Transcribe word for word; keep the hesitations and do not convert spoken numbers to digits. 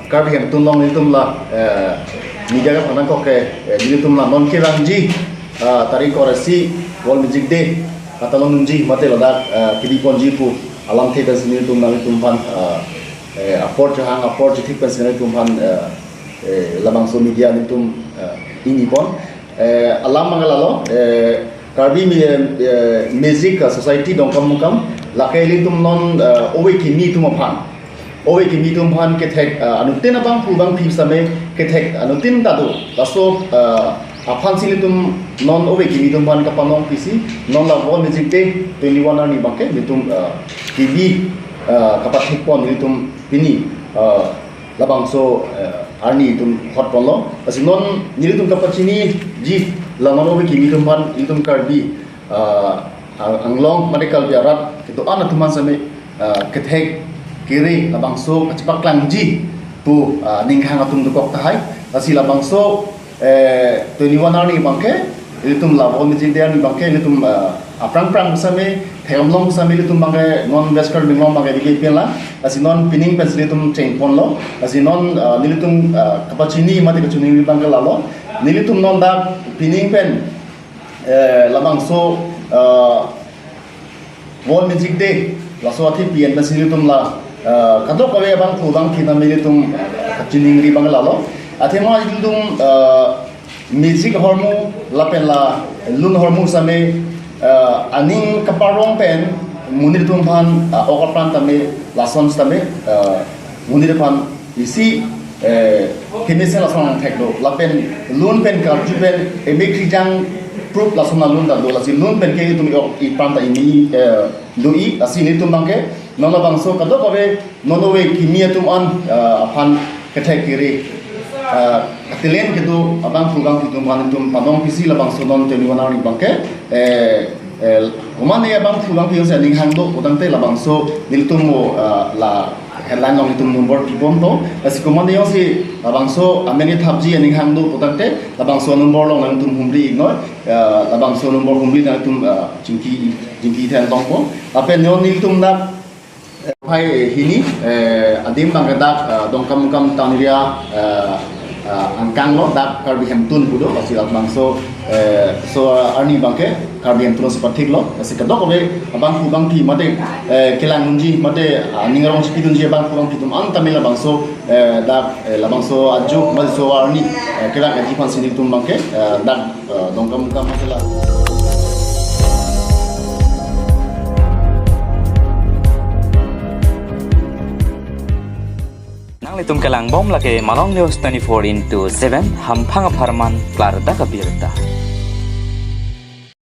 Karbi Hemtun along nelitum la, eh, media kapangthang kok ke, eh, nelitum la non kelangji, ah, tarik kre-isi World Music Day katalon unji mate ladak, eh, kebi ponji pu alamthe pensi nelitum nanglitum aphan, ah, eh, apor chehang apor chethik pensi nanglitum aphan, eh, eh, labangso media nelitum, eh, ingni pon. Eh, alam abang ke lalo, eh, Karbi Mi-, eh, Music, eh, Society Dongkamukam, lake ilitum non, eh, ove kimi atum aphan. Ove kimi atum aphan kethek, eh, anuttin abangphu abangphi same kethek anuttin ta do. Laso, eh, aphansi ilitum non ove kimi atum aphan kapanong pisi, non la World Music Day twenty-one arni abang ke ilitum, eh, kebi, eh, kapathik pon ilitum pini, eh, labangso, eh, arni itum hot ponlo. Lasi non nelitum kapachiniji la non ove kimi atum aphan ilitum Karbi, ah, ang-, Anglong mate Karbi arat kedo-an atum aphan same, ah, kethek kere labangso kachepaklangji pu, ah, ninghang atum dokok tahai. Lasi labangso, eh, twenty-one arni abang ke ilitum la World Music Day arni abang ke ilitum, ah, aphrang phrang same, theklong same ilitum abang ke non West Karbi Anglong abang ke dike pen la. Lasi non pining pensi ilitum cheng ponlo. Lasi non, ah, nelitum, ah, kapachini mate kachiningri abang ke lalo. Nelitum non dak pining pen, eh, labangso, ah, World Music Day laso athe P N pensi nelitum la, eh, kadokave abangphu abangphi tame nelitum kachiningri abang lalo. Athema ilitum, eh, music ahormu lapen la lun ahormu same, eh, aning kaparong pen monit atum aphan, eh, ok apran tame lason tame, eh, monit aphan isi, eh, kemesen lason angthek do. Lapen lun pen karju pen eme krijang proof lason alun ta do. Lasi lun pen ke itum ok ipran ta imi, eh, do-i, lasi nelitum abang ke non labangso kadokave non ove kimi atum an, eh, aphan kethek kere, eh, talent kedo abangphu abangphi atum aphan itum panong pisi labangso non twenty-one arni abang ke, eh, eh, komane abangphu abangphi jongsi aninghang do putangte labangso nelitum mo, eh, la headline along itum number pibom to. Lasi komane jongsi labangso amen kethapji aninghang do putangte labangso number along nangtum humri iknoi, eh, labangso number humri nangtum, eh, chingki, chingki then tongpo. Lapen non nelitum dak, eh, phai, eh, hini, eh, adim abang ke dak, eh, Dongkamukam town area, eh, eh, angkang lo dak Karbi Hemtun pu do, lasi labangso, eh, so, eh, arni abang ke Karbi Hemtun si pathik lo, lasi kadokave abangphu abangphi mate, eh, kelang unji mate, ah, ning arong chipidunji abangphu abangphi atum an tame labangso, eh, dak, eh, labangso ajo mate so arni, eh, kelang aji aphansi nelitum abang ke, eh, dak, eh, Dongkamukam mate la. Nanglitum kelangbom lake Malong News twenty-four into seven, hamphang apharman klardak abirta.